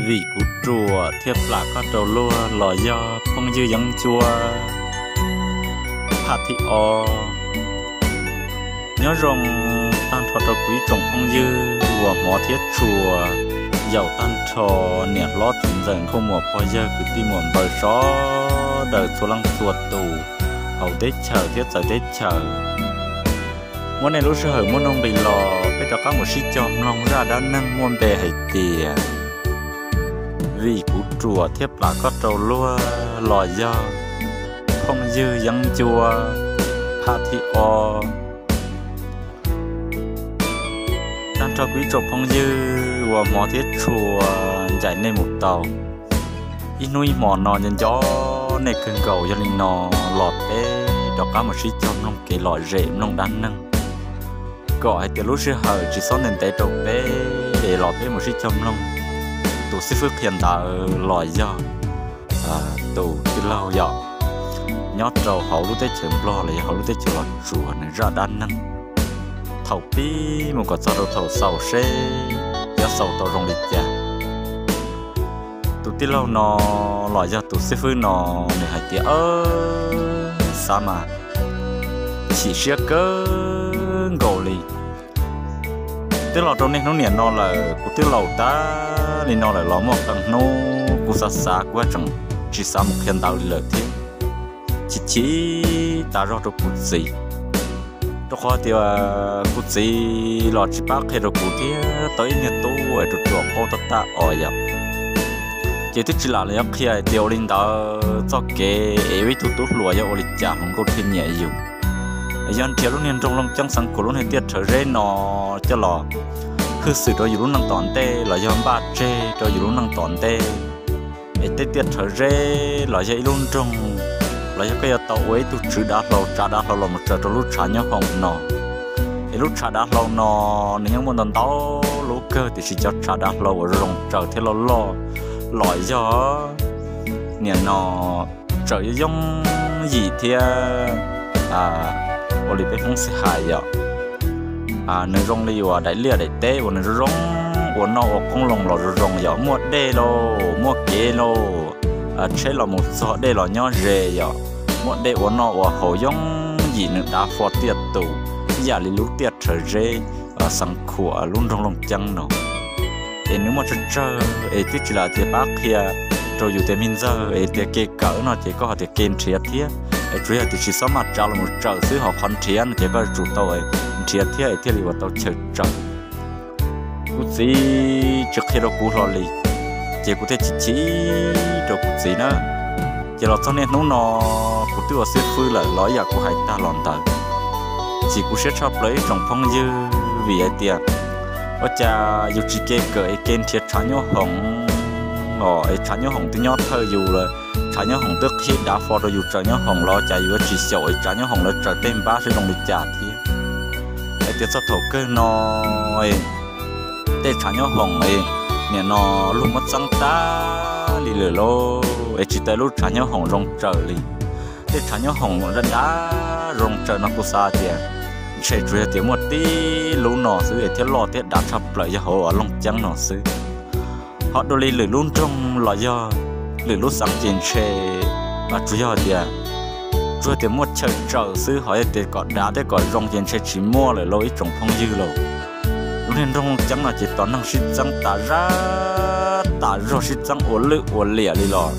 Vim kuv ruam thiaj plam koj rau luag los yog phooj ywg yeeb ncuab. Phaj thib ob. Nyob zoo tag nrho rau kuv ib tsoom phooj ywg uas hmov thiab tshua, yaum tag nrho niam hlob txiv ntxawm nkauj muam pog yawg kwv tij muam npawg sawv daws txhua leej txhua tus hauv teb chaws thiab txawv teb chaws. Muab nej lub sij hawm muaj nuj nqis los peb rov qab mus sib cog mloog zaj dab neeg muaj npe hais tias vim kuv ruam thiaj plam koj rau luag los yog phooj ywg yeeb ncuab. Phaj thib ob. Tag nrho kuv ib tsoom phooj ywg uas hmov thiab tshua, ncaim nej mus tau ib hnub ib hmo no nco nco nej kawg nkaus. Yog li no los peb rov qab mus sib cog mloog kev lom zem mloog dab neeg, kom hais tias lub sij hawm tsis txhob ntev ntev rau peb, es los peb mus sib cog mloog tus xib fwb qhia ntawv los yog tus tij laug yom, nyob rau hauv lub teb chaws Nplog los yog hauv lub teb chaws Los Tsuas nws zaj dab neeg thaum pib mus kom txog rau thaum xaus seb yuav xaus tau zoo li cas. Tus tij laug no los yog tus xib fwb no nws hais tias, xav mas chim siab kawg nkaus li. Twb los rau niaj hnub niam no lawm, kuv twb laus tag li no lawm los muaj qee hnub kuv xav xav kuv tseem tsis xav mus qhia ntawv li lawm thiab. Chim chim tas zog rau kuv txiv, rau qhov tias kuv txiv los tsis pab qhia rau kuv thiab tau ib niag tub es ruam ruam paub tab tag os yom. Ces twb tsis lam los yuav qhia hais tias ua li ntawd txoj kev es ua ib tug tub hluas yog ua li cas hluas nkauj thiaj nyiam yus. Yog nrhiav lub niag nroog Looj Ceeb Xeev Khuam lub niag tiaj rhawv zeb no coj los hwj xwm rau yus lub neej tom ntej los yog npaj tseg rau yus lub neej tom ntej. Es tej tiaj rhawv zeb los yog ib lub nroog, los yog koj yuav tau ua ib tug tswv dav hlau tsav dav hlau los mus tsaws rau lub tshav nyob hoom no. Es lub tshav dav hlau no nws yeej muaj ntau ntau lub kawg, tiam sis cov tshav dav hlau uas zoo tsaws thiab loj loj los yog niam no tsaws yooj yooj yim thiab ua li peb Hmoob xib hais yom. Nws zoo li uas daim liaj daim teb uas nws zoo zoo ua noj ua qoob loo los zoo zoo yom, muaj dej lauj, muaj kev lauj, tsheb los mus txog dej los nyob ze yom, muaj dej ua noj ua haus yooj yim, nws dav fo tiaj tus ib yam li lub tiaj rhawv zeb Xeev Khuam lub nroog Looj Ceeb no. Es nws muaj tsawg tsawg es twb tsis lam tias pab qhia rau yus tias me ntxawg es tias ke kawm no ces koj ho tias ke nrhiav thiab, es tsuas yog tias tsis txhob maj tsav los mus tsaws xwb, ho qhov nrhiav no ces koj tsum tau nrhiav thiab es thiaj li uas tau chaw tsaws. Kuv txiv tsis qhia rau kuv hlo li, ces kuv thiaj chim chim rau kuv txiv na. Ces los txog niaj hnub no kuv twb ua xib fwb lawm los ib yam kuv hais tag los ntawd, chim kuv siab tshaj plaws ib tsoom phooj ywg vim hais tias ua cas yus tsis ke kawm es ke nrhiav tshav nyob hoom os, es tshav nyob hoom twb nyob thawj yus lawm, tshav nyob hoom twb qhib dav fo rau yus tsaws nyob hoom los cas yus yuav tsis xyaum es tshav nyob hoom lawv tsaws tej npab seb zoo li cas thiab. Hais tias txog thaum kawg no tej tshav nyob hoom nim no luag muab txeeb tag li lawm lauj, es tsis tau lub tshav nyob hoom zoo tsaws li. Tej tshav nyob hoom dav dav zoo tsaws no kuv xav tias ntshe tsuas yog tias muaj tib lub no xwb es thiaj loj thiab dav tshaj plaws yog hauv Looj Ceeb no xwb. Ho dua li lwm lub nroog los yog lwm lub xeev ces ntshe tsuas yog tias tsuas yog tias muaj chaw tsaws xwb, ho yog tias kom dav thiab kom zoo ces ntshe tsis muaj lawm lauj ib tsoom phooj ywg lauj. Lub niag nroog Looj Ceeb no ces tos neeg sib txeeb tas zaj tas zog, sib txeeb ua lwj ua liam li los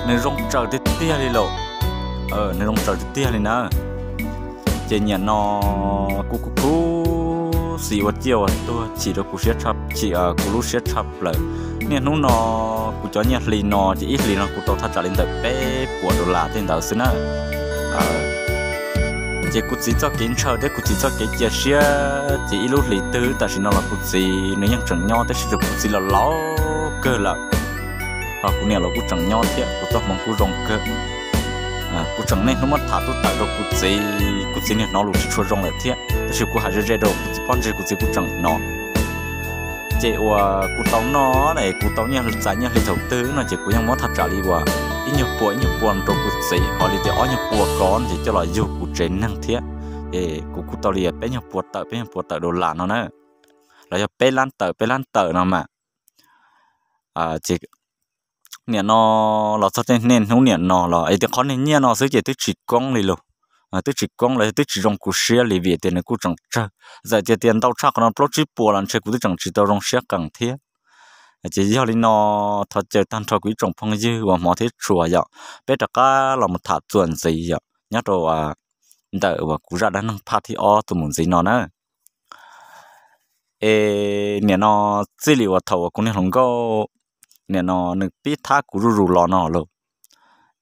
nws zoo tsaws tiag tiag li lauj. Nws zoo tsaws tiag tiag li na. Ces niam no kuv kuj khuv xim ua ciaj ua tuag chim rau kuv siab, chim kuv lub siab tshaj plaws. Niaj hnub no kuv cov nyiaj hli no ces ib hlis no kuv tau thaj tsam li ntawm peb puas dollar tej ntawd xwb na. Ces kuv txiv txoj kev ntshaw thiab kuv txiv txoj kev cia siab ces ib lub hlis twg tam sim no los kuv txiv nws yeej tseem nyob, tab sis kuv txiv los laus kawg lawm. Ho kuv niam los kuj tseem nyob thiab, kuv txoj hmoov kuj zoo kawg. Kuv tseem niaj hnub muab tham tub tawm rau kuv txiv, kuv txiv niaj hnov lus tsis tshua zoo lawm thiab, tab sis kuv hais ze ze rau kuv txiv pob ntseg kuv txiv kuj tseem hnov. Ces uas kuv tau noj es kuv tau nyiaj txais nyiaj hli thaum twg no ces kuv yeej muab thaj tsam li uas ib nyuag pua ib nyuag pua rau kuv txiv, ho li tias ob nyuag pua ko no ces coj los yug kuv tsev neeg thiab. Es kuv kuj tau li peb nyuag pua tawm peb nyuag pua tawm dollar no na, los yog peb lab tawm peb lab tawm no mas. Ces nim no los txog tej niaj hnub nim no los es tias qhov niag nyiaj no xwb ces twb tsis koob li los, twb tsis koob los twb tsis zoo kuv siab li vim tias nws kuj tseem tsawg. Txawm tias tias ntau tshaj qhov no plaub tsib puas los ntshe kuv twb tseem tsis tau zoo siab qees thiab. Ces yog li no, thov caw tag nrho kuv ib tsoom phooj ywg uas hmov thiab tshua yom, peb rov qab los mus tham txuas ntxiv yom, nyob rau ntawm uas kuv zaj dab neeg phaj thib ob txuas mus ntxiv no na. Es nim no txij li uas thaum uas kuv niag hluas nkauj nim no nws pib thab kuv zuj zus los no lauj,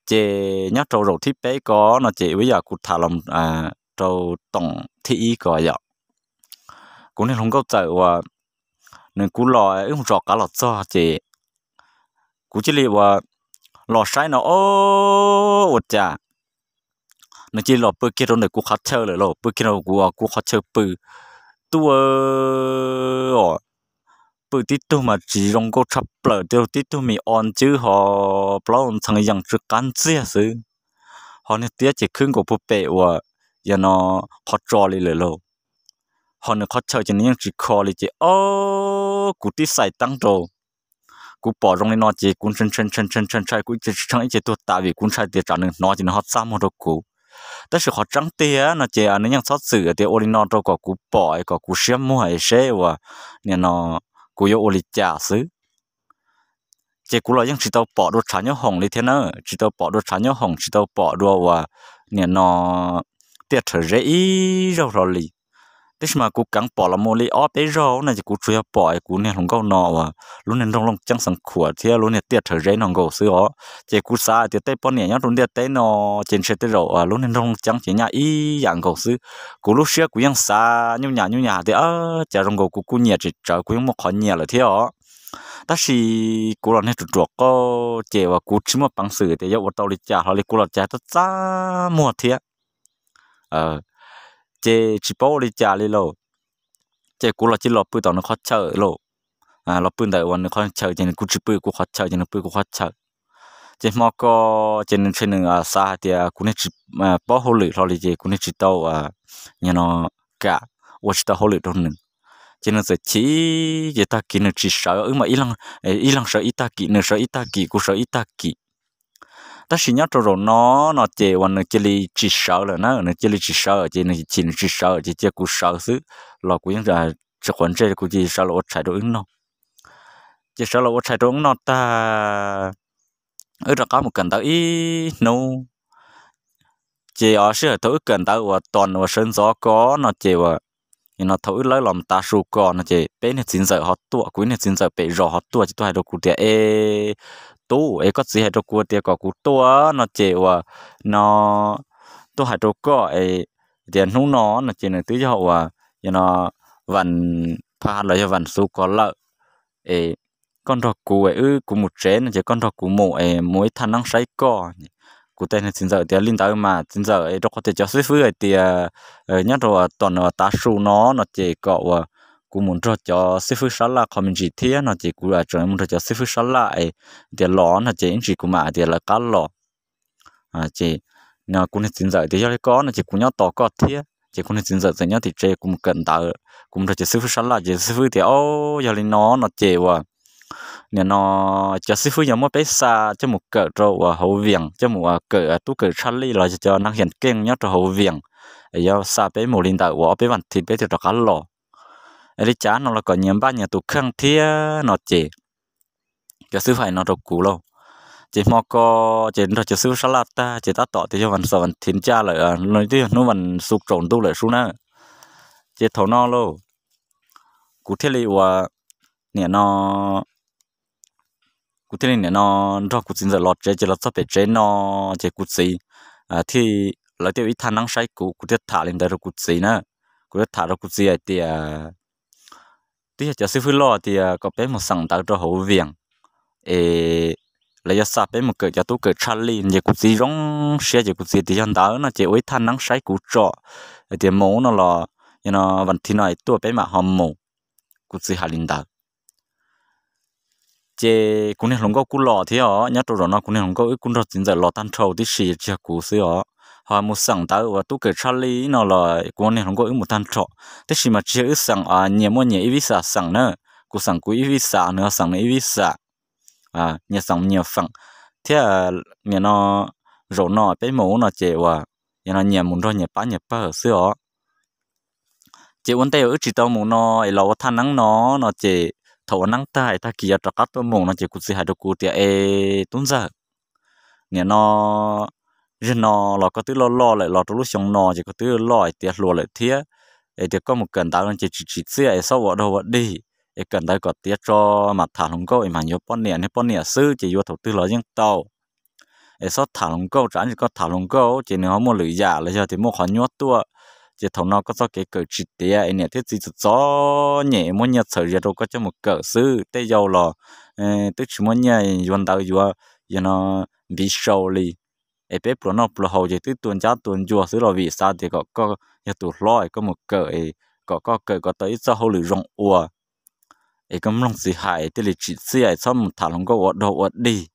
ces nyob rau zaum thib peb ko no ces ua ib yam kuv tham los rau toom thib ib ko yom, kuv niag hluas nkauj txawm uas nws kuv los wb mus tsom qav los txog ces kuv cia li uas los saib no, o, ua cas nws cia li los pw kiag rau ntawm kuv qhov chaw lawm lauj, pw kiag rau kuv, kuv qhov chaw pw. Tuj, pw tib tug mas tsis zoo nkauj tshaj plaws, tib tug me o ncwb ho plaub ntxhee yees tsw qab ntxiag xwb, ho niag tiab ces khwb nkaus puag pem uas yog no qhov tso li lawm lauj, ho nws qhov chaw ces nws yeej tsis kho li ces o, kuv tib xais teeb rau kuv pom zoo li no ces kuv ntshai ntshai ntshai ntshai ntshai ntshai, kuv tsis tshee ib ce tuag tas vim kuv ntshai tias tsam nws hnov ces nws ho txaj muag rau kuv. Tab sis qhov tseeb tiag no ces nws yeej txhob txwm tias ua li no rau kom kuv pom es kom kuv siab muag es seb uas nim no kuv yuav ua li cas xwb. Ces kuv los yeej tsis tau pom dua tshav nyob hoom li thiab na, tsis tau pom dua tshav nyob hoom, tsis tau pom dua uas nim no tiaj rhawv zeb ib zaug hlo li. Tab sis mas kuv keev pom los mus li ob peb zaug no ces kuv tsuas yog pom kuv niag hluas nkauj no uas lub niag nroog looj ceeb xeev khuam thiab lub niag tiaj rhawv zeb no nkaus xwb os. Ces kuv xav hais tias tej poj niam nyob rau ntiaj teb no ces ntshe tej zaum lub niag nroog looj ceeb ces nyaj ib yam nkaus xwb. Kuv lub siab kuv yeej xav nyuj nyam nyuj nyam hais tias cas zoo nkaus kuv kuj nyiam tsis tsawv, kuv yeej muaj qhov nyiam lawm thiab os. Tab sis kuv los niag ruam ruam qauj ces uas kuv tsis muaj peev xwm tias yuav ua tau li cas hlo li, kuv los cas txaj txaj muag thiab. Ces tsis paub ua li cas li lauj, ces kuv los cia li los pw tom nws qhov chaw lauj. Los pw ntawm uas nws qhov chaw ces nws kuj tsis pw kuv qhov chaw ces nws pw kuv qhov chaw. Ces hmo ko ces nws ntshe nws xav hais tias kuv niag tsis paub hauj lwm hlo li ces kuv niag tsis tau, yog no, kam ua tsis tau hauj lwm rau nws. Ces nws txawm chim, ces tag kis nws tsis sawv, wb mas ib leeg sawv ib tag kis, nws sawv ib tag kis, kuv sawv ib tag kis. Tab sis nyob rau zaum no, no ces uas nws cia li tsis sawv lawm na, nws cia li tsis sawv ces nws chim nws tsis sawv ces cia kuv sawv xwb los kuv yeej tsis quav ntsej, kuv cia li sawv los ua tshais rau wb noj. Ces sawv los ua tshais rau wb noj tag, wb rov qab mus kawm ntawv ib hnub. Ces sij hawm thaum wb kawm ntawv uas tos uas sawv ntxov ko no ces uas, no thaum wb lawb los tav su ko no ces peb niag txiv ntxawm ho tuaj, kuv ib niag txiv ntxawm pem zos ho tuaj ces tuaj hais rau kuv tias, E tub, es koj txiv hais rau kuv tias kom kuv tuaj no ces uas no tuaj hais rau koj es tias hnub no no ces nws twb yog uas yog no vas pha los yog vas xuv ko lawm, es koj nrog kuv es wb, kuv mus tsev no ces koj nrog kuv mus es mus ib thaj neeb saib koj. Kuv teb niag txiv ntxawm tias, Li ntawd mas txiv ntxawm, rau qhov tias cov xib fwb hais tias nyob rau tom tav su no no ces kom uas kuv mus nrog cov xib fwb sab laj qho me ntsis thiab no ces kuv tseem mus nrog cov xib fwb sab laj es tias los no ces ib ntsis kuv mam hais tias lawv qab los. Ces kuv niag txiv ntxawm tias, Yog li ko no ces kuv nyob tos koj thiab. Ces kuv niag txiv ntxawm txawm nyob tim tsev, kuv mus kawm ntawv, kuv mus nrog cov xib fwb sab laj ces xib fwb tias, O, yog li no no ces uas nim no cov xib fwb yuav muab peb xa coj mus kawm rau uas hauv Vias, coj mus uas kawm tub kawm tshaj lij los yog cov nab hias keej nyob rau hauv Vias, es yuav xa peb mus li ntawm uas ob peb vas thiv peb thiaj rov qab los. Es li cas no los kom nyias npaj nyias tus kheej thiab no ces cov xib fwb hais no rau kuv lauj. Ces hmo ko ces nrog cov xib fwb sab laj tag ces tab tom tias yog vas xaum vas thiv ncaj lawm, twb yog hnub vas xuv tsaus ntuj lawm sub na. Ces thaum no lauj, kuv thiaj li uas nim no kuv thiaj li nim no nrog kuv txiv ntxawm los tsev ces los txog pem tsev no ces kuv txiv thiaj, lawv thiaj ua ib thaj neeb saib kuv, kuv thiaj tham li ntawd rau kuv txiv na. Kuv thiaj tham rau kuv txiv hais tias twb yog cov xib fwb loj tias kom peb mus xeem ntawv rau hauv Vias es lawv yuav xa peb mus kawm cov tub kawm tshaj lij. Ces kuv txiv zoo siab ces kuv txiv tias yog ntawd no ces ua ib thaj neeb saib kuv tso, hais tias mus no los yog no vas thiv no es tuaj peb mam ho mus. Kuv txiv hais li ntawd. Ces kuv niag hluas nkauj kuj los thiab os. Nyob rau zaum no kuv niag hluas nkauj wb kuj nrog txiv ntxawm los tag nrho tib si, tsis yog kuv xwb os. Ho mus xeem ntawv uas tub kawm tshaj lij no los kuv niag hluas nkauj wb mus tag nrho, tab sis mas tsis yog wb xeem nyias muaj nyias ib vij xam xeem na. Kuv xeem kuv ib vij xam, nws ho xeem nws ib vij xam. nyias xeem nyias feem thiab. Nim no zaum no peb mus no ces uas yog no nyias mus nrog nyias pab nyias pawg xwb os. Ces ua ntej uas wb tsis tau mus no es los ua thaj neeb no no ces thaum ua neeb tag es tag kis yuav rov qab tuaj mus no ces kuv txiv hais rau kuv tias, Es tub ntxawg, nim no zaum no los koj twb loj loj lawm, los rau lub xyoo no ces koj twb loj es tiav hluas lawm thiab, es tias koj mus kawm ntawv no ces tsis tsim txiaj es txhob ua dog ua dig, es kawm ntawv kom tiav tso mam tham hluas nkauj es mam yuav poj niam, niag poj niam xwb ces yuav thaum twg los yeej tau. Es txhob tham hluas nkauj, tsam ntsis koj tham hluas nkauj ces nws ho muaj lwm yam los yog tias muaj qhov nyuab tuaj, ces thaum no koj txoj kev kawm tsis tiav es niam thiab txiv txom txom nyem muab nyiaj txhawm zias rau koj coj mus kawm xwb, tej yau los twb tsis muaj nyiaj yuav ntawv yuav, yog no npiv sau li. Es peb pluas noj pluas haus ces twb tua ncab tua ncua xwb los vim xav tias kom koj yog tus hlob es koj mus kawm es kom koj kawm kom tau ib txoj hauj lwm zoo ua. Es koj mloog txiv hais thiaj li tsim txiaj, txhob mus tham hluas nkauj ua dog ua dig.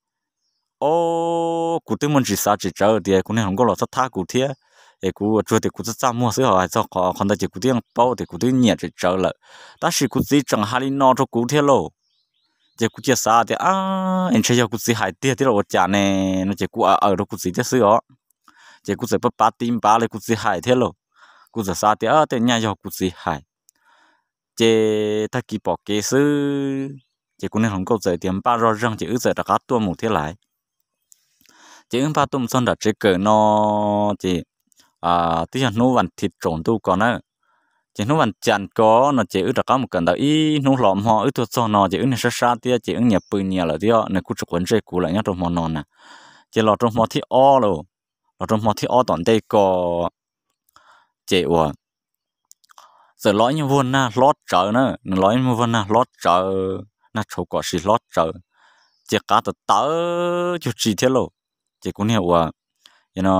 Os, kuv twb muaj ntsis xav tsis tsawv tias kuv niag hluas nkauj los txhob thab kuv thiab, es kuv tsuas tias kuv txaj txaj muag xwb, ho hais txog qhov ntawd ces kuv twb yeej paub tias kuv twb nyiam tsis tsawv lawm. Tab sis kuv txiv tseem hais li no rau kuv thiab lauj. Ces kuv cia xav tias, Ab, es ntshe yog kuv txiv hais tiag thiab los ua cas ne? No ces kuv aws aws rau kuv txiv thiab xwb os. Ces kuv txawm pav pav tiv npav li kuv txiv hais thiab lauj. Kuv txawm xav tias tej nyaj yog kuv txiv hais. Ces tag kis pom kev xwb, ces kuv niag hluas nkauj txawm tias npaj zoj zeeg ces wb txawm rov qab tuaj mus thiab lais. Ces wb npaj tuaj mus txog nram tsev kawm no, ces twb yog hnub vas thiv tsaus ntuj ko na. Ces hnub vas cas ko no ces wb rov qab mus kawm ntawv ib hnub hlo hmo, wb tuaj txog no ces wb niag sab sab thiab ces wb nyias pw nyias lawm thiab, nws kuj tsis quav ntsej kuv lawm nyob rau hmo no na. Ces los rau hmo thib ob lauj, los rau hmo thib ob tom ntej ko ces uas txawm los ib nyuag vuag nag hlob tsawv na, nws los ib nyuag vuag nag hlob tsawv, nag tshauv kom sis hlob tsawv, ces qav tawv tawv cuag tsi thiab lauj. Ces kuv niag uas, yog no,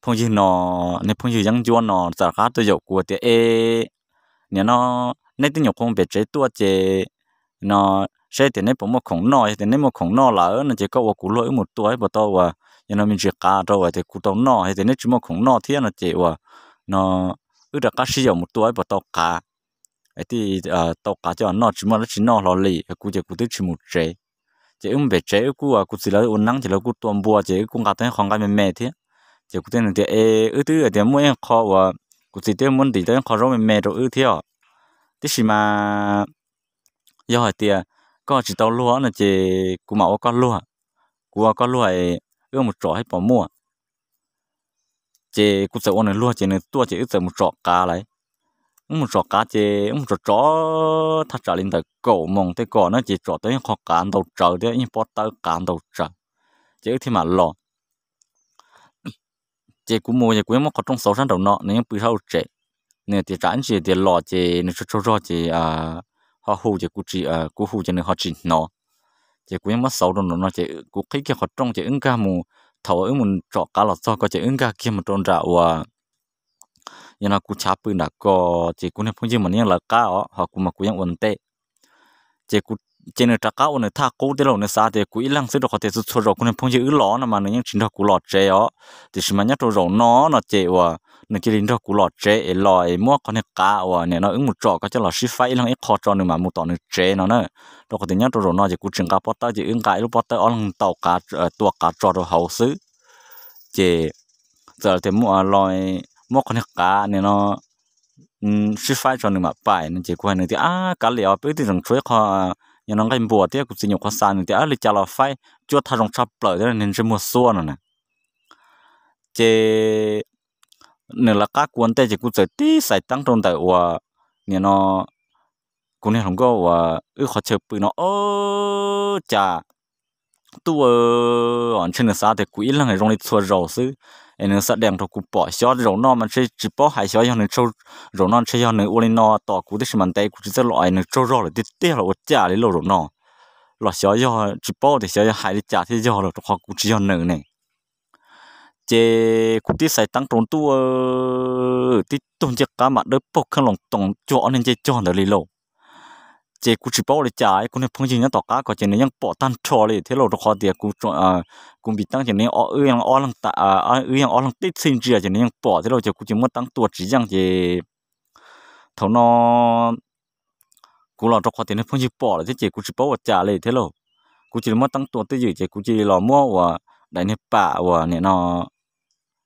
phooj ywg no, niag phooj ywg yeeb ncuab no txawm rov qab tuaj yaum kuv tias, E, nim no neb twb nyuam qhuav pem tsev tuaj ces no, saib tias neb puas muaj khoom noj, yog tias neb muaj khoom noj lawm no ces koj ua kuv luag wb mus tua ib puas tau uas, yog no me ntsis qav rau uas tias kuv tau noj, yog tias neb tsis muaj khoom noj thiab no ces uas no wb rov qab sib yaum mus tua ib puas tau qav, tau qav coj noj, tsis muaj dab tsi noj hlo li. Kuv ces kuv twb tsis mus tsev. Ces wb mus pem tsev, wb kuj, kuv txiv lawv ua neeb ces lawv kuj tua npua ces wb kuj nqa tau ib qho nqaij me me thiab. Ces kuv thiaj nug tias, E, wb twb tias muaj ib qho uas, kuv txiv twb muab ntim tau ib qho zaub me me rau wb thiab. Tiam sis mas yog hais tias koj tsis tau luag no ces kuv mam ua koj luag, kuv ua koj luag, wb mus tsom saib puas muaj. Ces kuv txawm ua nws luag ces nws tuaj ces wb txawm mus tsom qav lawm. Wb mus tsom qav ces wb mus tsom tsom thaj tsam li ntawm kaum moos tej ko na ces tsom tau ib qho qav ntau tsawv thiab, ib pob tawb qav ntau tsawv, ces wb thiaj mam los. Ces kuv mus ces kuv yeej muab qhov rooj xauv sab nraum no, nws yeej pw sab hauv tsev. Nws tias tsam ib ntsis tias los ces nws tsaug tsaug zog ces ho hu ces kuv tsis, kuv hu ces nws ho tsis hnov. Ces kuv yeej muab xauv rau nraum no ces kuv qhib kiag qhov rooj ces wb nkag mus, thaum wb mus tsom qav los txog ko ces wb nkag kiag mus rau nram uas, yog no kuv chav pw nram ko, ces kuv niag phooj ywg mas nws yeej lawv qab os, ho kuv mas kuv yeej ua ntej. Ces nws rov qab ua nws thaj qub thiab lauj, nws xav tias kuv ib leeg xwb rau qhov tias txhua txhua zaus kuv niag phooj ywg wb los no mas nws yeej tsis nrog kuv los tsev os, tiam sis mas nyob rau zaum no no ces uas nws cia li nrog kuv los tsev es los es muab qhov niag qav uas nim no wb mus tsom ko coj los sib faib ib leeg ib qho tso nws mam mus tom nws tsev no na. Rau qhov tias nyob rau zaum no ces kuv tsis nqa pob tawb ces wb nqa ib lub pob tawb ob leeg ntaus qav, tua qav tso rau hauv xwb. Ces txawm tias muab, los muab qhov niag qav nim no sib faib tso nws mam pais no ces kuv hais nws tias, Ab, kav liam os, peb twb tseem tshuav ib qho, yog no nqaij npuas thiab, kuv txiv nyuam qhuav xa nws tias, Ab, li cas los faib, cuab thaj zoo tshaj plaws thiab, nws ntsej muag xuab no na. Ces nws lawv qab kuv ua ntej ces kuv txawm tib xais teeb rau ntawm uas nim no kuv niag hluas nkauj uas wb qhov chaw pw no, o, cas tub, ntshe nws xav tias kuv ib leeg zoo li txhua zaus xwb, es nws xa dees rau kuv pom. Xyov zaum no mas ntshe tsis paub hais, xyov yog nws tsaug, zaum no ntshe yog nws ua li no tos kuv tib si mas ntev kuv tsis txawj los es nws tsaug zog lawm tiag tiag los ua cas li lauj zaum no. Los xyov yog tsis paub tias xyov yog hais li cas thiaj yog los rau qhov kuv tsis yog nws ne. Ces kuv tib xais teeb rau ntuj, tib tug ncej qab mas dawb paug kheej loos toos cuag ob niag ncej cog ntawd li lauj. Ces kuv tsis paub ua li cas, kuv niag phooj ywg nyob tom qab ko ces nws yeej pom tag nrho li thiab lauj, rau qhov tias kuv npis teeb ces nws yeej, wb yeej ob leeg tib txhij ntsia ces nws yeej pom thiab lauj, ces kuv ces muab teeb tua tsis yeej ces thaum no kuv los rau qhov tias niag phooj ywg pom lawm thiab ces kuv tsis paub ua cas li thiab lauj. kuv cia li muab teeb tua twj ywm ces kuv cia li los muab uas daim niag pam uas nim no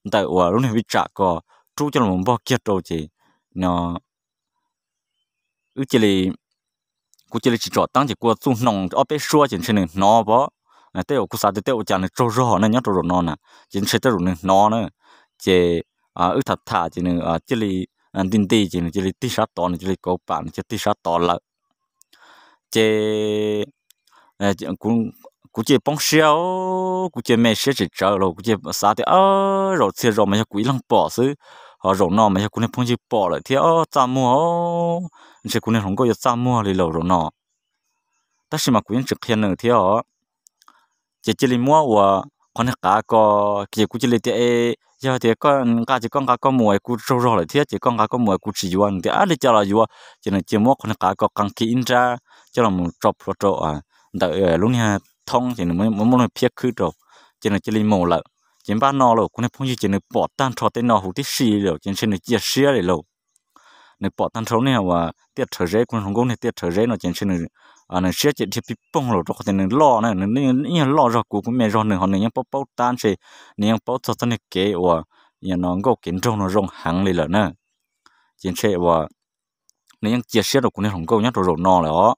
ntawm uas lub niag vij tsam ko rub coj los npog kiag rau ces no wb cia li, kuv cia li tsis tsom teeb ces kuv txuj hnoos ob peb suab ces ntshe nws hnov pov. Tej zaum kuv xav tias tej ua cas nws tsaug zog ne nyob rau zaum no na, ces ntshe tej zaum nws hnov na. Ces wb tham tham ces nws cia li nti nti ces nws cia li tig sab tod, nws cia li kauv pam, nws cia li tig sab tod lawm. Ces kuv cia li poob siab, kuv cia li me siab tsis tsawv los kuv cia li xav tias zaum txhia zaus mas yog kuv ib leeg pom xwb, ho zaum no mas yog kuv niag phooj ywg pom lawm thiab, txaj muag, ntshe kuv niag hluas nkauj yuav txaj muag li lawm zaum no. Tab sis mas kuv yeej tsis qhia nws thiab os. Ces cia li muab uas qhov niag qav ko, ces kuv cia li tias e, yog tias koj nqa ces koj nqa koj mus es kuv tsaug zog lawm thiab ces koj nqa koj mus es kuv tsis yuav. Nws tias ab li cas los yuav. Ces nws cia li muab qhov niag qav ko qee kiag ib nrab coj los tso plhuav rau ntawm lub niag thoob ces nws muab lub phiab khwb rau, ces nws cia li mus lawm. Ces npaj no los kuv niag phooj ywg ces nws pom tag nrho tej no huv tib si li lawm ces ntshe nws cia siab li lawm. Nws pom tag nrho niag uas tiaj rhawv zeb, kuv niag hluas nkauj niag tiaj rhawv zeb no ces ntshe nws siab ces dhia pij poog lawm rau qhov tias nws loj na, nws ib nyuag loj zog kuv, kuv me zog nws ho nws yeej paub paub tab ntshe nws yeej paub txog txoj niag kev uas no nkauj kev nraug no zoo heev li lawm na. Ces ntshe uas nws yeej cia siab rau kuv niag hluas nkauj nyob rau zaum no lawm os.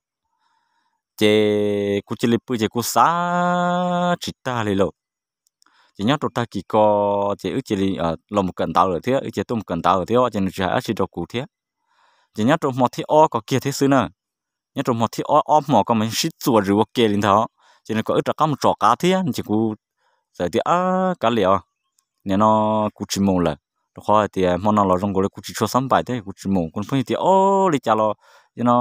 Ces kuv cia li pw ces kuv xav tsis tag li lawm. Ces nyob rau tag kis ko ces wb cia li los mus kawm ntawv lawm thiab, wb cia li tuaj mus kawm ntawv lawm thiab ces nws tsis hais dab tsi rau kuv thiab. Ces nyob rau hmo thib ob ko kiag thiab xwb na, nyob rau hmo thib ob, ob hmo ko mas yeej sib txuas zws ua ke li ntag. Ces nws kom wb rov qab mus tsom qav thiab ces kuv txawm tias ab kav liam os, nim no kuv tsis mus lawm, rau qhov hais tias hmo no los zoo nkaus li kuv tsis tshua xab npais thiab kuv tsis mus. Kuv phooj ywg tias o, li cas los no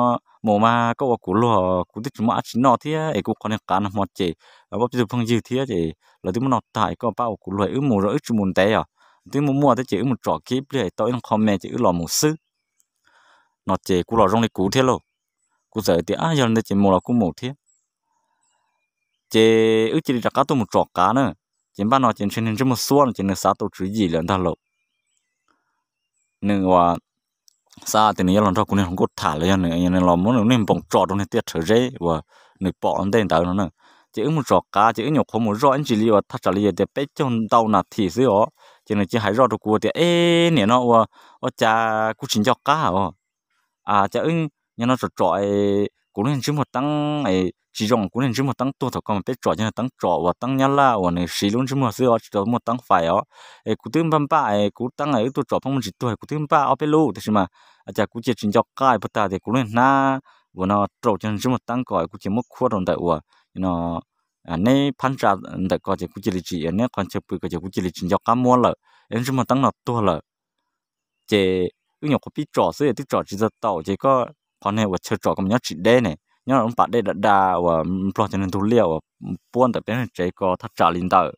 mus mas koj ua kuv luag, kuv twb tsis muaj dab tsi noj thiab es kuv qhov niag qav no hmo ces muaj peb tug phooj ywg thiab ces lawv twb muab noj tag es koj pab ua kuv luag, wb mus los wb tsis mus ntev os, twb muaj muaj thiab ces wb mus tsom kiag ib pliag es tau ib qho me ces wb los mus xwb. No ces kuv los zoo li kuv thiab lauj. Kuv txawm tias yog li ntawd ces mus los kuj mus thiab. Ces wb cia li rov qab tuaj mus tsom qav na. Ces npaj no ces ntshe niag ntsej muag xuab no ces nws xav tau tswv yim lawm ntag lauj. Nws uas xav tias nws yuav los nrog kuv niag hluas nkauj tham los yog nws los muab nws niag npoos tso rau niag tiaj rhawv zeb uas nws pom ua ntej ntawd no na. Ces wb mus tsom qav ces wb nyuam qhuav mus zoj ib ntsis li uas thaj tsam li tias peb caug ntau nas this xwb os, ces nws cia hais zoj rau kuv tias e, nim no ua, ua cas kuv tsis nco qab os. Cas wb nim no tsom tsom kuv lub ntsej muag teeb tsis zoo, kuv lub ntsej muag teeb tuag thaum ko mas peb tsom cov teeb tsom uas teeb nyab laj uas nws siv lub ntsej muag xwb os, tsis tau muaj teeb fais os. Es kuv twb npaj npaj kuv teeb wb tuaj tsom pheej muaj tsis tuag, kuv twb npaj ob peb lub tiam sis mas cas kuv cia tsis nco qab puag ta tias kuv lub hnab uas no rau cov ntsej muag teeb ko kuv cia muab khuab rau ntawm uas no neb phab ntsa ntawm ko ces kuv cia li tsis, neb qhov chaw pw ko ces kuv cia li tsis nco qab muab lawm, ntsej muag teeb no tuag lawm. Ces wb nyuam qhuav pib tsom xwb twb tsom tsis tau taus ces koj qhov niag uas chaw tsom ko mas nyob tsis deb ne, nyob lub pas dej da da uas nplog cov niag ntug liaj uas puab ntawm peb tsev ko thaj tsam li ntawm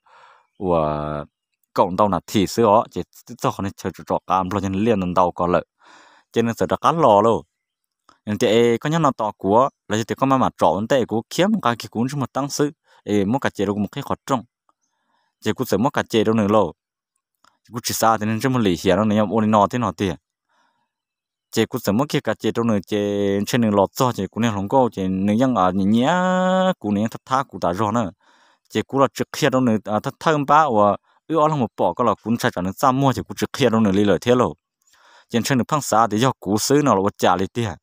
uas kaum ntau nas this xwb os ces twb txog qhov niag chaw tsom tsom qav nplog cov niag liaj ntau ntau ko lawm. Ces nws txawm rov qab los lauj. Nws tias e, koj nyob no tos kuv los yog tias koj maj mam tsom ua ntej kuv khiav mus nqa kiag kuv ntsej muag teeb xwb es muab kas ces rau kuv mus qhib qhov rooj. Ces kuv txawm muab kas ces rau nws lauj. Ces kuv tsis xav tias nws ntsej muag lim hiam no nws yuav ua li no thiab no tiag. Ces kuv txawm muab kiag kas ces rau nws ces ntshe nws los txog ces kuv niag hluas nkauj ces nws yeej nyiam nyiam kuv, nws yeej thab thab kuv tas zog na. Ces kuv los tsis qhia rau nws thawj thawj npab uas wb ob leeg mus pom ko los kuv ntshai tsam nws txaj muag ces kuv tsis qhia rau nws li lawm thiab lauj. Ces ntshe nws pheej xav tias yog kuv xwb no los ua cas li tiag.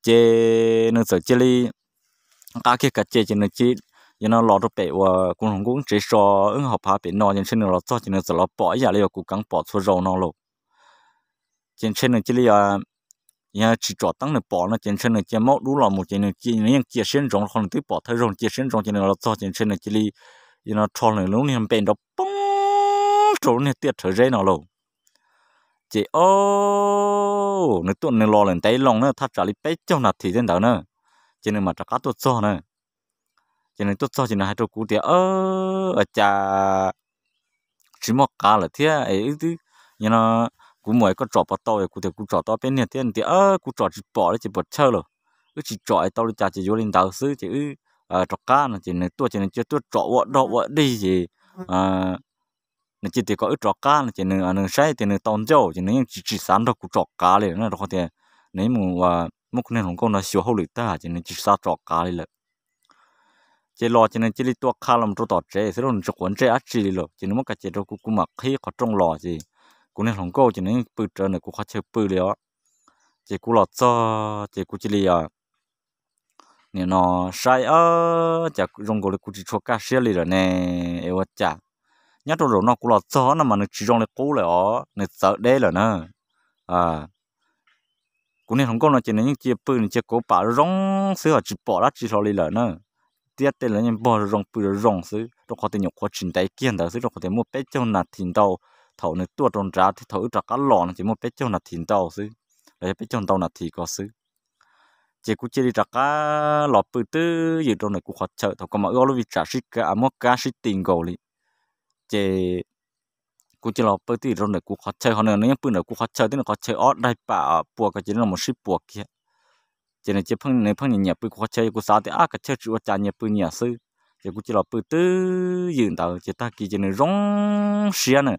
Ces nws txawm cia li nqa kiag kas ces ces nws cia li no los rau pem uas kuv hluas nkauj wb tsev so, wb hauv phav pem no ces ntshe nws los txog ces nws txawm los pom ib yam li uas kuv keev pom txhua zaus no lauj. Ces ntshe nws cia li tsis tsom teeb nws pom no ces ntshe nws cia li maub dub los mus ces nws yeej cia siab ntsoov rau qhov nws twb pom thawj zaug, cia siab ntsoov ces nws los txog ces ntshe nws cia li no rho nws lub niag npe nrov poob rau lub niag tiaj rhawv zeb no lauj. Ces o, nws tuaj nws los lawm ntev loo na, thaj tsam li peb caug nas this tej ntawd na, ces nws mam rov qab tuaj txog na. Ces nws tuaj txog ces nws hais rau kuv tias, cas tsis muaj qav lawm thiab es wb twb, no kuv mus es koj tsom puas tau? Kuv tias kuv tsom tau peb niag thiab. Nws tias kuv tsom tsis pom li ces puas chawj lauj, wb tsis tsom es tau li cas ces yuav li ntawd xwb ces wb rov qab no. Ces nws tuaj ces nws cia tuaj tsom ua dog ua dig ces nws cia tias kom wb rov qab no ces nws saib tias nws tau ncauj ces nws yeej tsis tsis xav nrog kuv tsom qav li na, rau qhov tias nws yeej mus muab kuv niag hluas nkauj no xyuas hauj lwm tag ces nws tsis xav tsom qav li lawm. Ces los ces nws cia li tua qha los rau tom tsev xwb lauj, nws tsis quav ntsej dab tsi li lawm. Ces nws muab ka ces rau kuv, kuv mam qhib qhov rooj los ces kuv niag hluas nkauj ces nws yeej pw rawv ntawm kuv qhov chaw pw li os. Ces kuv los txog ces kuv cia li nim no saib, cas zoo nkaus li kuv tsis tshua kaj siab li lawm ne, es ua cas nyob rau zaum no kuv los txog no mas nws tsis zoo li qub lawm os, nws txawv deb lawm na. Kuv niag hluas nkauj no ces nws yeej cia pw, nws cia kauv pam zoo xwb os, tsis pom dab tsi hlo li lawm na. Tiab tej los yeej npog zoo zoo, pw zoo zoo xwb, rau qhov tias nyuam qhuav tsis ntev kiag ntawd xwb, rau qhov tias muaj peb caug nas this ntau. Thaum nws tuaj rau nrad thiab thaum wb rov qab los no ces muaj peb caug nas this ntau xwb, los yog peb caug ntau nas this ko xwb. Ces kuv cia li rov qab los pw twb ywm rau ntawm kuv qhov chaw, thaum ko mas wb ob lub vij tsam sib ka, muab kab sib ti nkaus li. Ces kuv cia li los pw twb ywm rau ntawm kuv qhov chaw, ho nws yeej pw ntawm kuv qhov chaw thiab, nws qhov chaw ob daig pam puas ko ces nws los sib puas kiag. Ces nws cia, nws pheej nyiam nyiam pw kuv qhov chaw, kuv xav tias ab, kav chawj tsis ua cas nyias pw nyias xwb. Ces kuv cia li los pw twb ywm ntawd ces tag kis ces nws zoo siab na,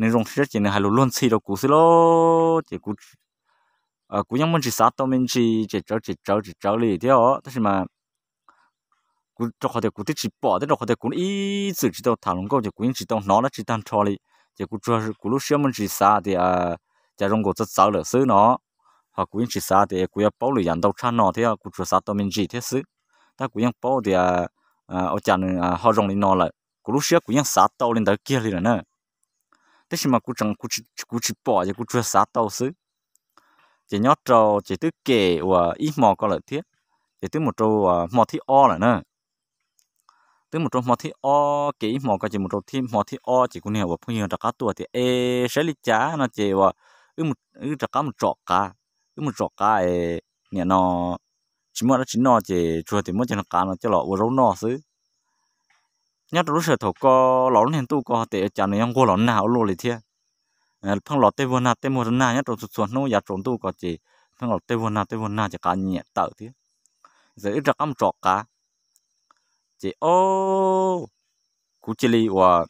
nws zoo siab ces nws hais lus luag ntxhi rau kuv xwb lauj. Ces kuv yeej muaj ntsis xav tau me ntsis, tseem tsawv tseem tsawv tseem tsawv li thiab os, tab sis mas kuv rau qhov tias kuv twb tsis pom thiab rau qhov tias kuv ib txwm tsis tau tham hluas nkauj ces kuv yeej tsis tau hnov dab tsi tag nrho li. Ces kuv tsuas, kuv lub siab muaj ntsis xav tias cas zoo nkaus txawv txawv lawm xwb no, ho kuv yeej tsis xav tias kuv yuav paub lwm yam ntau tshaj no thiab, kuv tsuas xav tau me ntsis thiab xwb. Tab kuv yeej paub tias ua cas nws ho zoo li no lawm, kuv lub siab kuv yeej xav tau li ntawd kiag li lawm na. Tab sis mas kuv tseem, kuv tsis pom ces kuv tsuas xav tau xwb. Ces nyob rau ces twb kem uas ib hmo ko lawm thiab, ces twb mus rau hmo thib ob lawm na. Twb mus rau hmo thib ob, kem ib hmo ko ces mus rau hmo thib ob ces kuv niag uas phooj ywg rov qab tuaj tias es saib li cas no ces uas wb rov qab mus tsom qav, wb mus tsom qav es nim no tsis muaj dab tsi noj ces tsuas tias muab cov qav no coj los ua zaub noj xwb. Nyob rau lub sij hawm thaum ko los lub niag ntuj ko tes cas nws yuav nquag los nag ua luaj li thiab. Pheej los tej vuag nag tej vuag nag nyob rau txhua txhua hnub yav tsaus ntuj ko ces pheej los tej vuag nag tej vuag nag ces qav nyiam tawm thiab. Txawm wb rov qab mus tsom qav ces o, kuv cia li uas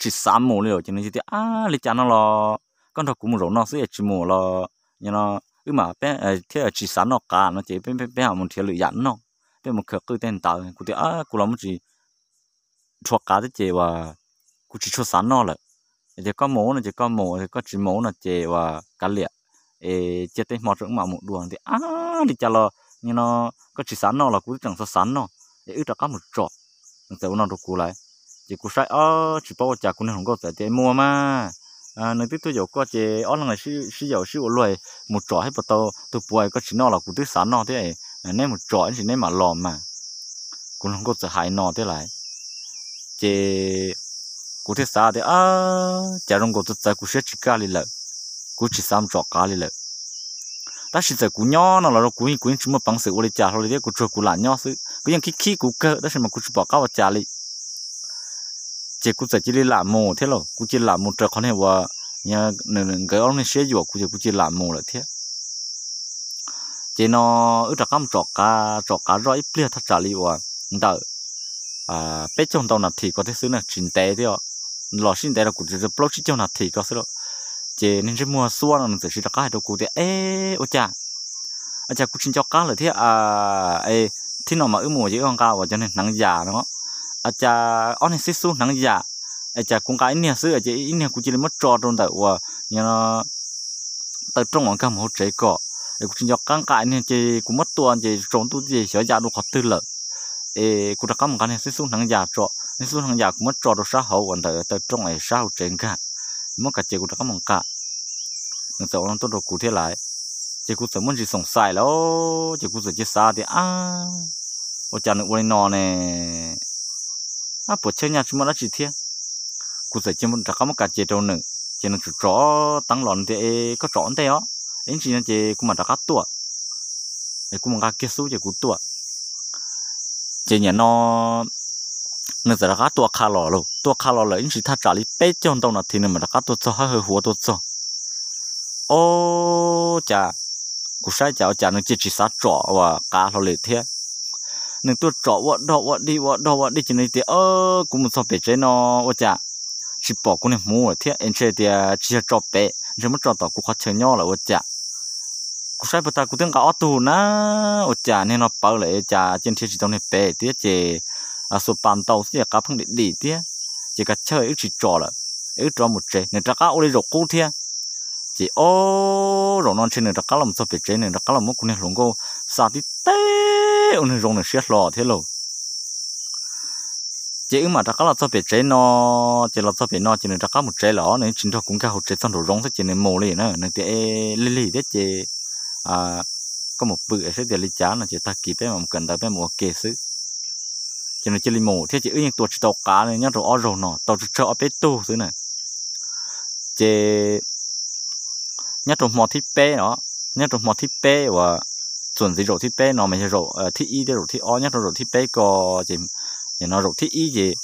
tsis xav mus li lawm ces nws tias ab, li cas no los koj nrog kuv mus zaum no xwb es tsis mus los no wb mam, peb thiaj tsis xav noj qav no ces peb mam mus nrhiav lwm yam noj, peb mus khaws qwj tej ntawd. Kuv tias kuv los muaj tsis rhuav qav thiab ces uas kuv tsis tshua xav noj lawm. Ces koj mus no ces koj mus, koj tsis mus no ces uas kav liam, es cia tej hmo tso wb mam mus dua. Tias ab, li cas los no koj tsis xav noj los kuv twb tseem xav xav noj, es wb rov qab mus tsom. Nws txawm ua no rau kuv lawm. Ces kuv saib o, tsis paub ua cas kuv niag hluas nkauj txawm tias mus mas, nws twb tuaj yaum koj ces ob leeg sib yaum sib ua luag mus tsom thiab puas tau tus puav, koj tsis noj los kuv twb xav noj thiab, neb mus tsom ib ntsis neb mam los mas. Kuv niag hluas nkauj txawm hais no thiab lawm. Ces kuv thiaj xav tias cas zoo nkaus txawv txawv kuv siab tsis kaj li lawm, kuv tsis xav mus tsom qav li lawm. Tab sis txawm kuv nyob no los kuv, kuv yeej tsis muaj peev xwm ua li cas hlo li thiab, kuv tsuas kuv lam nyob xwb, kuv yeej khib khib kuv kawg tab sis mas kuv tsis pom qab ua cas li. Ces kuv txawm cia li lam mus thiab lauj, kuv cia li lam mus raws qhov niag uas nkawd ob lub niag siab yuam kuv ces kuv cia li lam mus lawm thiab. Ces no wb rov qab mus tsom qav, tsom qav zoj ib pliag thaj tsam li uas ntawm peb caug ntau nas this ko thiab xwb na, tsis ntev thiab, los sib ntev rau kuv tsis plaub tsib caug nas this ko xwb lauj. Ces niag ntsej muag xuab no nws txawm siv rov qab hais rau kuv tias es ua cas, ua cas kuv tsis nco qab lawm thiab, es thib no mas wb mus ces wb nqa uas cov niag hneev yas no, cas ob niag xib xub hneev yas, es cas kuv nqa ib niag xwb ces ib niag kuv cia li muab tso rau ntawm uas taw rooj uas nkag mus hauv tsev ko, es kuv tsis nco qab nqa niag ces kuv muab tua ces tsaus ntuj ces xyov ya dua qhov twg lawm. Es kuv rov qab mus nqa niag xib xub hneev yas tso, niag xib xub hneev yas kuv muab tso rau sab hauv uas ntawm taw rooj es sab hauv tsev nkag, muab ka ces kuv rov qab mus nqa. Nws txawm ua no tuaj rau kuv thiab lawm. Ces kuv txawm muaj ntsis xoom xais lawm, ces kuv txawm cia xav tias ab, ua cas nws ua li no ne, ab puas chawj nyaj tsis muaj dab tsi thiab. Kuv txawm cia rov qab muab ka ces rau nws, ces nws tsom tsom teeb los nws tias es koj tsom ua ntej os, ib ntsis no ces kuv mam rov qab tuaj. Es kuv mus nqa kiag xub ces kuv tuaj. Ces nim no nws txawm rov qab tua qha los lauj, tua qha los lawm ib ntsis thaj tsam li peb caug ntau nas this nws mam rov qab tuaj txog, hawb hawb huav tuaj txog. Ob, cas kuv saib cas ua cas nws cia tsis xav tsom uas qav hlo li thiab. Nws tuaj tsom ua dog ua dig ua dog ua dig ces nws tias kuv mus txog pem tsev no ua cas tsis pom kuv niag hmuv lawm thiab, es ntshe tias tsis yog tso pem, ntshe muab tso tom kuv qhov chaw nyob lawm ua cas. kuv saib puag ta kuv twb nqa ob tug na, ua cas niag no pawv lawm cas cia nrhiav tsis tau niag pem thiab ces xuas pas ntaus xwb ces qab pheej dim dim thiab, ces kav chawj wb tsis tsom lawm, wb rov mus tsev. Nws rov qab ua li zaum qub thiab. Ces ob zaum no ntshe nws rov qab los txog pem tsev, nws rov qab los muab kuv niag hluas nkauj xa tib teb ua nws zoo nws siab hlo thiab lauj. Ces wb mam rov qab los txog pem tsev no, ces los txog pem no ces nws rov qab mus tsev lawm, nws tsis nrog kuv nkag hauv tsev txog nraum zoov xwb ces nws mus li na. Nws tias, E, lig lig thiab ces koj mus pw es saib tias li cas no ces tag kis peb mam mus kawm ntawv peb mus ua ke xwb. Ces nws cia li mus thiab ces wb yeej tua tsis tau qav nyob rau ob zaug no, tau tsawg tsawg ob peb tug xwb na. Ces nyob rau hmo thib peb no, nyob rau hmo thib peb uas txuas ntxiv zaum thib peb no mas yog zaum thib ib thiab zaum thib ob, nyob rau zaum thib peb ko ces, no zaum thib ib ces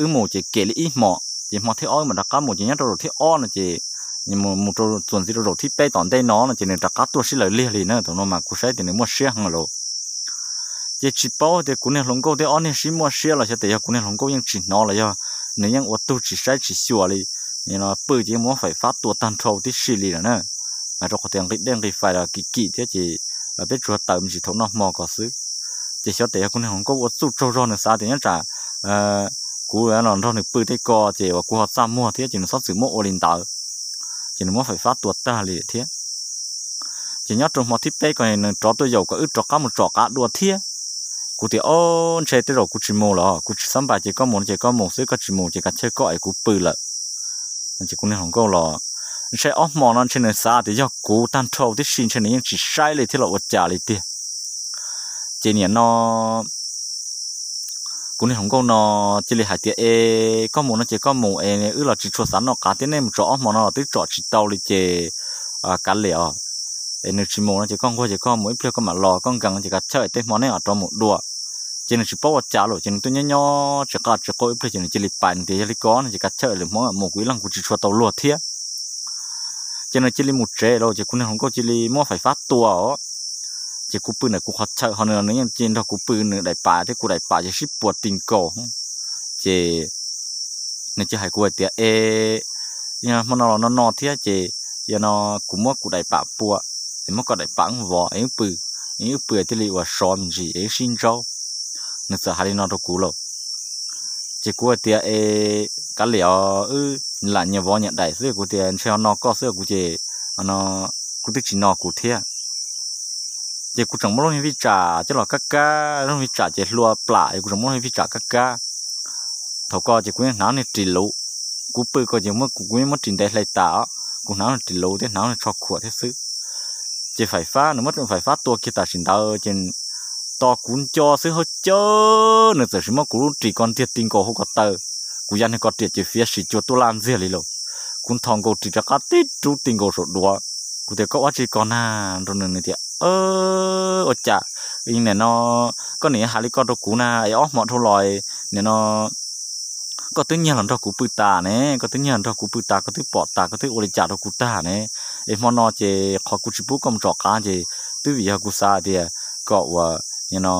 wb mus ces kem li ib hmo, ces hmo thib ob wb mam rov qab mus ces nyob rau zaum thib ob no ces mus rau txuas ntxiv rau zaum thib peb tom ntej no no ces nws rov qab tuaj sib laws liag li na. Thaum no mas kuv saib tias nws muaj siab heev lawm. Ces tsis paub tias kuv niag hluas nkauj thiab ob niag sib muaj siab los xyov tias yog kuv niag hluas nkauj yeej tsis hnov los yog nws yeej ua tug tsis saib tsis xyuas li, pw ces yeej muab faim fab tua tag nrho tib si li lawm na. Rau qhov tias nqi dej nqi fais los kim kim thiab ces peb tsuas tawm me ntsis thaum noj hmo ko xwb. Ces xyov tias yog kuv niag hluas nkauj ua txuj tsaug zog nws xav tias nyob tsam kuv los nrog nws pw tej ko ces uas kuv ho txaj muag thiab ces nws txhob txwm muab ua li ntawd, ces nws muab faim fab tua tag li thiab. Ces nyob rau hmo thib peb ko nws rov tuaj yaum kom wb rov qab mus tsom qav dua thiab. Kuv tias, Ob, ntshe tej zaum kuv tsis mus los, kuv tsis xav npam ces koj mus no ces koj mus xwb, koj tsis mus ces kav chawj koj es kuv pw lawm. Ces kuv niag hluas nkauj los, ntshe ob hmo no ntshe nws xav tias yog kuv tag nrho tib si ntshe nws yeej tsis saib li thiab los ua cas li tiag. Ces nim no kuv niag hluas nkauj no cia li hais tias, E, koj mus no ces koj mus es wb los tsis tshua xav noj qav thiab, nej mus tsom ob hmo no los twb tsom tsis tau li ces kav liam os. Es nws tsis mus no ces koj nquag ces koj mus, ib pliag koj mam los, koj nkees ces kav chawj tej hmo nej mam rov mus dua. Ces nws tsis paub ua cas lawm ces nws tuaj nyob nyob tsis qab tsis qaug ib pliag ces nws cia li pais, nws tias, Yog li ko no ces kav chawj lwm hmo mus kuv ib leeg kuv tsis tshua tau luag thiab. Ces nws cia li mus tsev lawm ces kuv niag hluas nkauj cia li muab faim fab tua os. Ces kuv pw ntawm kuv qhov chaw ho nws, nws yeej cia nrog kuv pw, nws daim pam thiab kuv daim pam ces sib puas ti nkaus. Ces nws cia hais kuv hais tias, E, hmo no los no no thiab ces yog no kuv muab kuv daim pam pua, es muab koj daim pam vov es wb pw, es wb pw thiaj li uas sov me ntsis es wb sib ntsaub. Nws txawm hais li no rau kuv lawm. Ces kuv hais tias, E, kav liam os, wb lam nyias vov nyias daim xwb. Kuv tias, Ntshe ho no koj xwb, kuv ces no kuv twb tsis no kuv thiab. Ces kuv tseem muab lub niag vij tsam coj los kab kab, lub vij tsam ces hlua plam es kuv tseem muab lub niag vij tsam kab kab. Thaum ko ces kuv yeej hnav niag ris luv, kuv pw ko ces kuv yeej muab ris ntev hle tas, kuv hnav niag ris luv thiab hnav niag tsho khuam thiab xwb. Ces faim fab, nws muab faim fab tua kiag tam sim ntawd ces tos kuv nco xwb hauj cawv, nws txawm sis muab kuv lub ris ko ntiag ti nkaus hauv ko taw. Kuv ya niag ko riam ces fiav sis cua tuaj laj ntxiag li lauj. Kuv nthos nkaus ris rov qab tib rub ti nkaus saum duav. Kuv tias, Koj ua tsi ko na? Rau nws, nws tias, Ua cas nim no koj nim hais li ko rau kuv na, es ob hmo dhau los nim no koj twb nyiag los nrog kuv pw tas ne, koj twb nyiag los nrog kuv pw tas, koj twb pom tas, koj twb ua li cas rau kuv tag ne? Es hmo no ces qhov kuv tsis pub koj mus tsom qav ces twb vim yog kuv xav tias kom uas no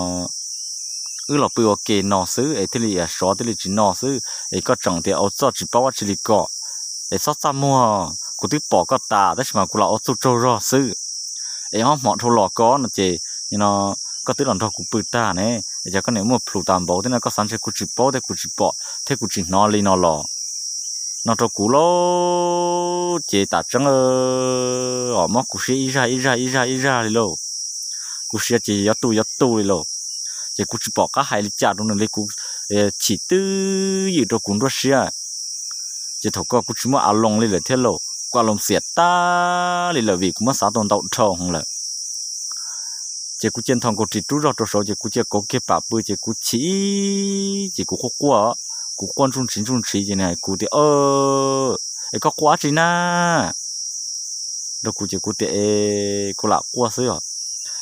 wb los pw ua ke no xwb es thiaj li sov thiaj li tsis no xwb, es koj tseem tias ua txuj tsis paub ua tsi li ko, es txhob txaj muag, kuv twb pom koj tas tab sis mas kuv lam ua txuj tsaug zog xwb. Es ob hmo dhau los ko no ces no koj twb los nrog kuv pw tag ne, es cas koj niam muaj plhus tas npaum thiab no, koj xav ntshe kuv tsis paub thiab kuv tsis pom thiab kuv tsis hnov li no los? No rau kuv lauj, ces tam tseeb os, mob kuv siab ib zaj ib zaj ib zaj ib zaj li lauj. Kuv siab ces yuav tu yuav tu li lauj. Ces kuv tsis pom qab hais li cas rau nws li, kuv chim twb ywm rau kuv nruab siab. Ces thaum ko kuv tsis muaj a loo li lawm thiab lauj, kuv a loo xiam tag li lawm vim kuv muab xav tau ntau dhau heev lawm. Ces kuv cia nthos nkaus ris rub zog rau saud ces kuv cia kauv kiag pam pw ces kuv chim, ces kuv quaj quaj, kuv quaj ntsuj ntshiv ntsuj ntshiv ces nws hais kuv tias, Es koj quaj dab tsi na? Rau kuv ces kuv tias, Es kuv lam quaj xwb os.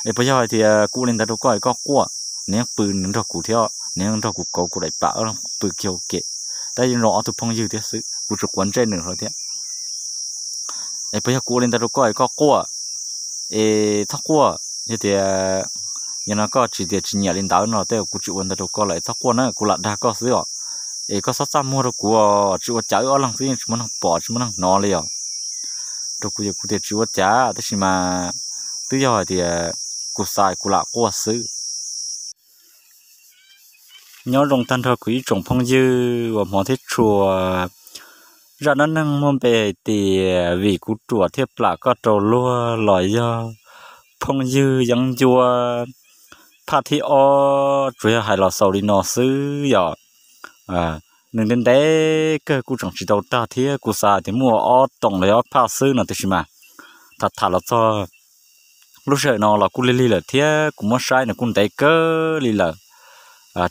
Es puas yog hais tias kuv ua li ntawd rau koj es koj quaj? Nws yeej pw nws nrog kuv thiab, nws yeej nrog kuv kauv kuv daim pam pw kiag ua ke, tab yeej zoo ob tug phooj ywg thiab xwb, kuv tsis quav ntsej nws hlo thiab. Es puas yog kuv ua li ntawd rau koj es koj quaj? Es txhob quaj, yog tias, yog no koj tsis tias tsis nyiam li ntawd no tej kuv tsis ua ntawd rau koj lawm, es txhob quaj na, kuv lam dag koj xwb os. Es koj txhob txaj muag rau kuv, tsis ua cas wb ob leeg xwb yeej tsis muaj neeg pom tsis muaj neeg hnov li os. Rau kuv ces kuv tias tsis ua cas tab sis mas yog hais tias kuv xav kuv lam quaj xwb. Nyob zoo tag nrho kuv ib tsoom phooj ywg uas hmov thiab tshua. Zaj dab neeg muaj npe hais tias vim kuv ruam thiaj plam koj rau luag los yog phooj ywg yeeb ncuab phaj thib ob tsuas yog hais los xaus li no xwb yom. Nws ntev ntev kawg kuj tseem tsis tau tag thiab, kuv xav tias muaj ua ob toom los yog ob phaj xwb no, tiam sis mas tham tham los txog lub sij hawm no los kuj lig lig lawm thiab kuv muab saib nws kuj ntev kawg li lawm,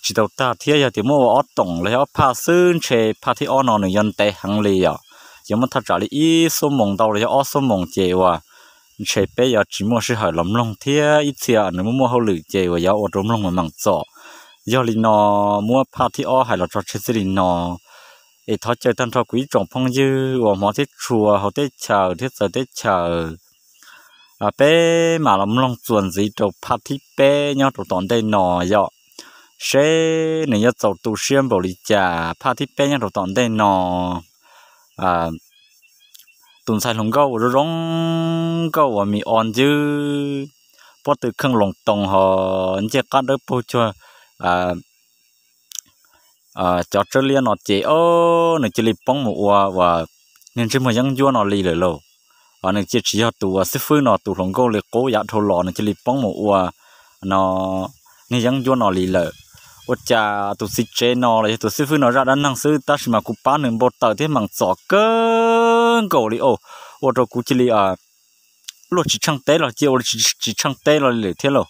tsis tau tag thiab. Yog tias muaj ua ob toom los yog ob phaj xwb ntshe phaj thib ob no nws yuav ntev heev li yom. Yuav muaj thaj tsam li ib xuab moos ntau los yog ob xuab moos ces uas ntshe peb yuav tsis muaj sij hawm los mloog thiab, ib txhia nws muaj muaj hauj lwm ces uas yuav ua rau mloog mas meem txom. Yog li no muab phaj thib ob hais los tso tseg txij li no, es thov caw tag nrho kuv ib tsoom phooj ywg uas hmov thiab tshua hauv teb chaws thiab txawv teb chaws, peb mam los mloog txuas ntxiv rau phaj thib peb nyob rau tom ntej no yom, seb nws yuav txaus tu siab npaum li cas. Phaj thib peb nyob rau tom ntej no tus ntxhais hluas nkauj uas zoo zoo nkauj uas mis o ncwb, pob tw kheej loos toos ho ncej qab dawb paug cuag cov tsawb liab no ces o, nws cia li poob mus ua uas niag ntsej muag yeeb ncuab no li lawm lauj. Nws cia tsis yog tus uas xib fwb no tus hluas nkauj li qub yav dhau los, nws cia li poob mus ua no niag yeeb ncuab no li lawm. Ua cas tus txiv tsev no los yog tus xib fwb no zaj dab neeg xwb tab sis mas kuv pab nws npau taws thiab meem txom kawg nkaus li os, ua rau kuv cia li luag tsis tsheej teb los cia ua tsis tsheej teb los li lawm thiab lauj.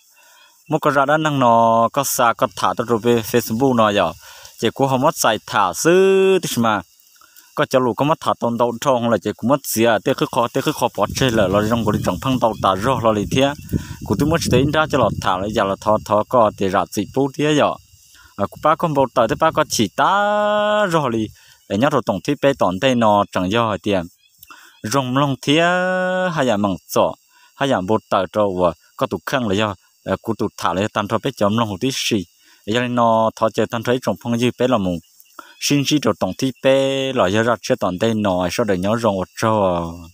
Muab koj zaj dab neeg no koj xa koj tham tuaj rau peb Facebook no yom, ces kuv ho muab txais tham xwb, tab sis mas koj cov lus koj muab tham tau ntau dhau lawm ces kuv muab txiav tej qwb qho tej qwb qho pov tseg lawm los zoo nkaus li tseem pheej ntau tas zog hlo li thiab. Kuv twb muab tsis tau ib nrab coj los tham los yam los thov thov koj tias zam txim pub thiab yom. Kuv pab koj npau taws thiab pab koj chim tas zog li. Nyob rau toom thib peb tom ntej no tseem yog hais tias zoo mloog thiab haj yam meem txom, haj yam npau taws rau uas koj tus kheej los yog kuv tus tham los yog tag nrho peb cov mloog huv tib si. Yog li no thov caw tag nrho ib tsoom phooj ywg peb los mus sib ntsib rau toom thib peb los yog zaj tshiab tom ntej no, sawv daws nyob zoo ua tsaug.